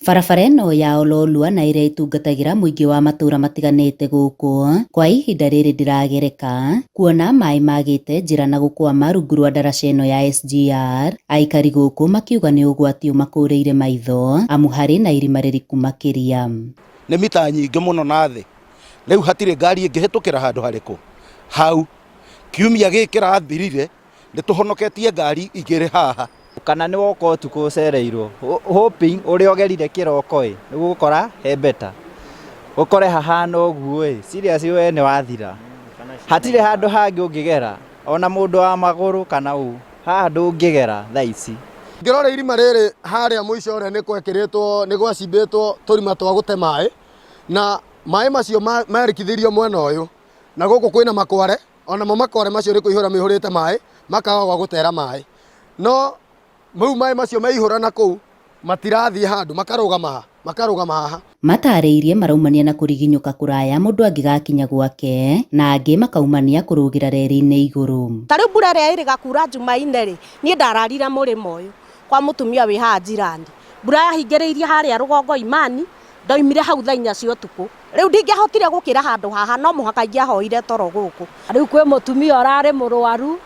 Barabara ĩno ya Ololua na ĩrĩa ĩtungatagĩra mũingĩ wa matũra matiganĩte gũkũ kwa ihinda rĩrĩ ndĩragereka kuona maĩ magĩte njĩra na gũkwama rungu rwa ndaraca ĩno ya SGR. Aikari gũkũ makiuga nĩ ũgwati ũmakũrĩire maitho amu harĩ na irima rĩriku makĩria. Nĩ mita nyingĩ mũno na thĩ, rĩu hatirĩ ngari ĩngĩhĩtũkĩra handũ harĩkũ hau. Kiumia gĩkĩ kĩrathirire nĩ tũhonoketie ngari igĩrĩ haha. Kana nĩ woka ũtukũ ũcereirwo, hoping ũrĩa ũgerire kĩroko ĩ, nĩ ũgũkora he better. Ũkore hahana ũguo ĩ, serious we nĩ wathira. Hatirĩ handũ hangĩ ũngĩgera, ona mũndũ wa magũrũ kana ũ, haha ndũngĩgera thaa ici. Ngĩrora irima rĩrĩ harĩa mũico ũrĩa nĩ gwekĩrĩtwo, nĩ gwacimbĩtwo tũrima twa gũte maĩ, na maĩ macio merikithĩirio mwena ũyũ, na gũkũ kwĩna makware, onamo makware macio nĩ kũihũra maihũrĩte maĩ, makaga gwa gũtera maĩ. No rĩu maĩ macio maihũra na kũu, matirathiĩ handũ, makarũgama ha? Makarũgama haha. Matarĩirie maraumania na kũriginyũka kũraya mũndũ angĩgakinya gwake, na angĩ makaumania kũrũgĩra reri-inĩ igũrũ. Ta rĩu mbura ĩrĩa ĩrĩga kura Jumaine rĩ, niĩ ndararire mũrĩmo ũyũ kwa mũtumia wĩ haha njirani. Mbura yahingĩrĩirie harĩa rũgongo Imani, ndoimire hau thaa inya cia ũtukũ. Rĩu ndingĩahotire gũkĩra handũ haha, no mũhaka ingĩahoire toro gũkũ. Rĩu kwĩ mũtumia ũrarĩ mũrwaru,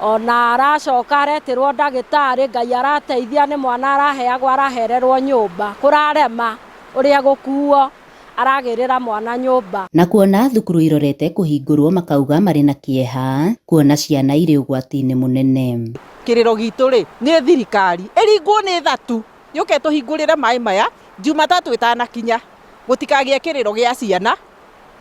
ona aracoka aretĩrwo ndagĩtarĩ, Ngai arateithia nĩ mwana araheagwo arahererwo nyũmba, kũrarema ũrĩa gũkuo aragĩrĩra mwana nyũmba. Na kuona thukuru irorete kũhingũrwo makauga marĩ na kĩeha kuona ciana irĩ ũgwati-inĩ mũnene. Kĩrĩro gitũ rĩ, nĩ thirikari ĩringwo nĩ thatu yũke ĩtũhingũrĩre maĩ maya Jumatatũ ĩtanakinya, gũtikagĩe kĩrĩro gĩa ciana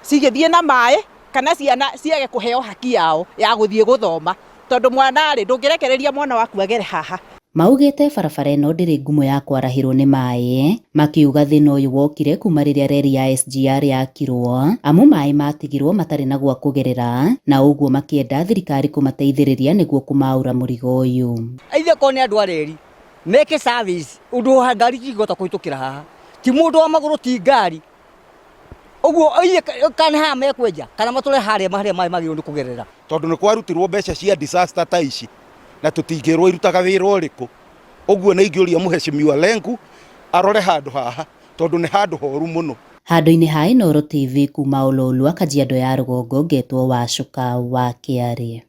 cigĩthiĩ na maĩ kana ciana ciage kũheo haki yao ya gũthiĩ gũthoma, tondũ mwana rĩ, ndũngĩrekereria mwana waku agere haha. Maugĩte barabara ĩno ndĩrĩ ngumo ya kwarahĩrwo nĩ maĩ, makiuga thĩna ũyũ wokire kuma rĩrĩa reri ya SGR yakirwo, amu maĩ matigirwo matarĩ na gwa kũgerera, na ũguo makĩenda thirikari kũmateithĩrĩria nĩguo kũmaũra mũrigo ũyũ. Ithuĩ akorwo nĩ andũ a reri, meke service ũndũ ngari cingĩhota kũhĩtũkĩra haha, ti mũndũ wa magũrũ ti ngari. Ũguo kana haha mekwenja kana matũre harĩa harĩa maĩ magĩrĩirwo nĩ kũgerera. Tondũ nĩ kwarutirwo mbeca cia disaster ta ici na tũtingĩrwo irutaga wĩra ũrĩkũ. Ũguo nĩ ingĩũria mũheshimiwa Lenku arore handũ haha tondũ nĩ handũ horu mũno. Handũ-inĩ ha Inooro TV kuma Ololua, Kajiado ya Rũgongo, ngetwo Wacuka wa Kĩarĩ.